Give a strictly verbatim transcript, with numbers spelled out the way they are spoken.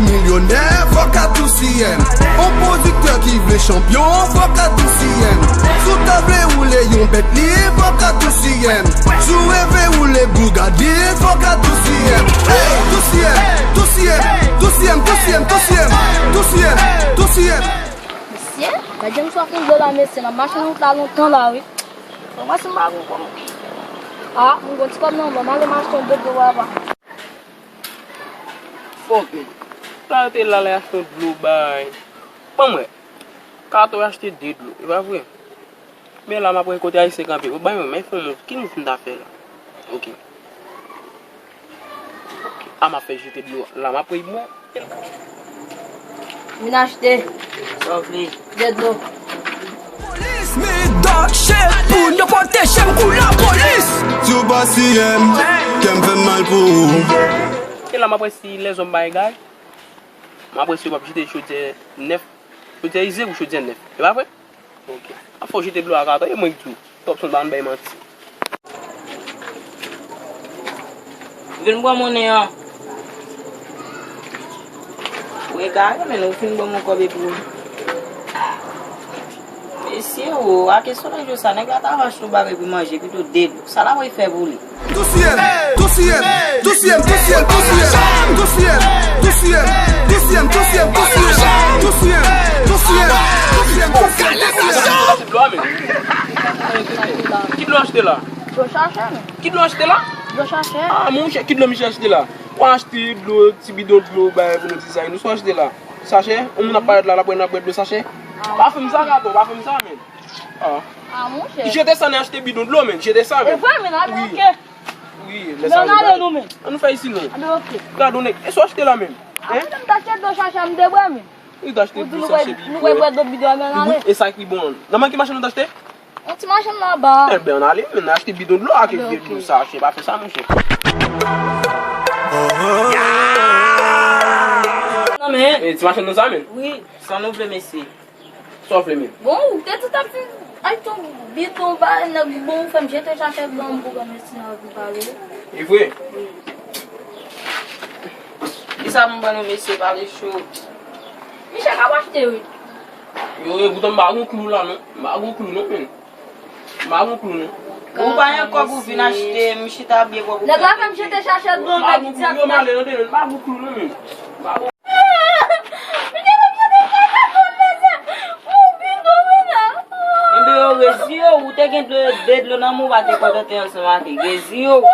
Milyonè, fòk Atousi M. On pwodiktè ki vle chanpyon, fòk Atousi M. Si w ta vle woule yon Bentley, fòk Atousi M. Si w reve woule Bugatti, fòk Atousi M. Hey, Tousi M, Tousi M, Tousi M, Tousi M, Tousi M, Tousi M, Tousi M. Mesye, gade jan m swaf yon dlo la, mesye. M ap mache nan wout la lontan la, wi. Bon, mwen si m pa gon kòb. Ah, m gon ti kòb nan men m, ale m achte yon dlo dlo papa. Ok. Sa yo te la, la achte yon dlo bay. Ban m wè. Kato achte de dlo, e pa vre? Men la, m ap wè kote Ayisyen kanpe. Ban m wè, men fè yon mouv. Ki mouv m ta fè la? Ok. A, m ap fè jete dlo la, m ap wè mwen. Vin achte. Sa w vle? De dlo. Polis, men dòk chèf pou nou pwoteje m kou lapolis. Si w pa siye m, kè m fè mal pou ou. E la, m ap wè si lèzòm bay gaz. M ap wè si yo p ap jete chodyè nèf, chodyè ize ou chodyè nèf. E pa vre? Ok. Ap fè w jete dlo ak atò, e mwen k di w. Topson pa konn bay manti. Vin pran monnen an. Ou egare, men ou fin ban m yon kòb epi w. Mesye, o, a kesyon nan jou sa, nèg la ta va achte yon bagay pou manje, pito de dlo. Sa l ap fè pou li. Tousi M, Tousi M, Tousi M, Tousi M, Tousi M, Tousi M, Tousi M, Tousi M, Tousi M, Tousi M, Tousi M, Tousi M, Tousi M, Tousi M, Tousi M. Ki dlo achte la? Dlo chachè, men. Ki dlo achte la? Dlo chachè. Ah, monchè, ki dlo misye achte la? Ou achte dlo, ti bidon dlo, bay pou nou ti sa, nou sa achte la? Sachè? Yon moun ap parèt la, l ap wè n ap bwè dlo sachè? Pa fè m sa, Kato, pa fè m sa, men. Ah. Ah, monchè. Jete sa, n achte bidon dlo, men. Jete sa, men. E vre, men, a, wi. Ok. Wi, lè sa, nou ale, nou, men. An nou fè isi, non. A, men, ok. Gade, nèg, e sa w achte la, men? Ah, men, m t achte dlo chachè, m te bwè, men. Ou di nou bwè, nou bwè, bwè dlo bidon, men, ale. Wi, e sa ki bon. Nan men ki machann ou t achte? Yon ti machann laba. Enben, ann ale, men n achte bidon dlo ak vye dlo sa, chè, pa fè sa, monchè. Non, men. E, ti machann nan sa, men? Wi, sa nou vle, mesye. Sa w vle, men? Bon, ou te di w t ap fin achte yon bidon ba nèg bon, ou fè m jete chachè blan m pou granmesi nan pale. E vre? Wi. Kisa m ban nou, mesye, pale cho. Misye ka achte, wi. Yo, e poutan m pa gon klou la, non. M pa gon klou, non, men. M pa gon klou, non. Ou pa gen kòb ou vin achte, m chita byen kòb ou. Nèg la fè m jete chachè dlo, nèg di ap. M pa gon klou, yo, m ale nan teren, m pa gon klou, non, men. M pa gon. Enben, yo, reziye w, ou te gen dlo, de dlo nan men w, ou pa te kontan te ansanm ak li. Reziye w.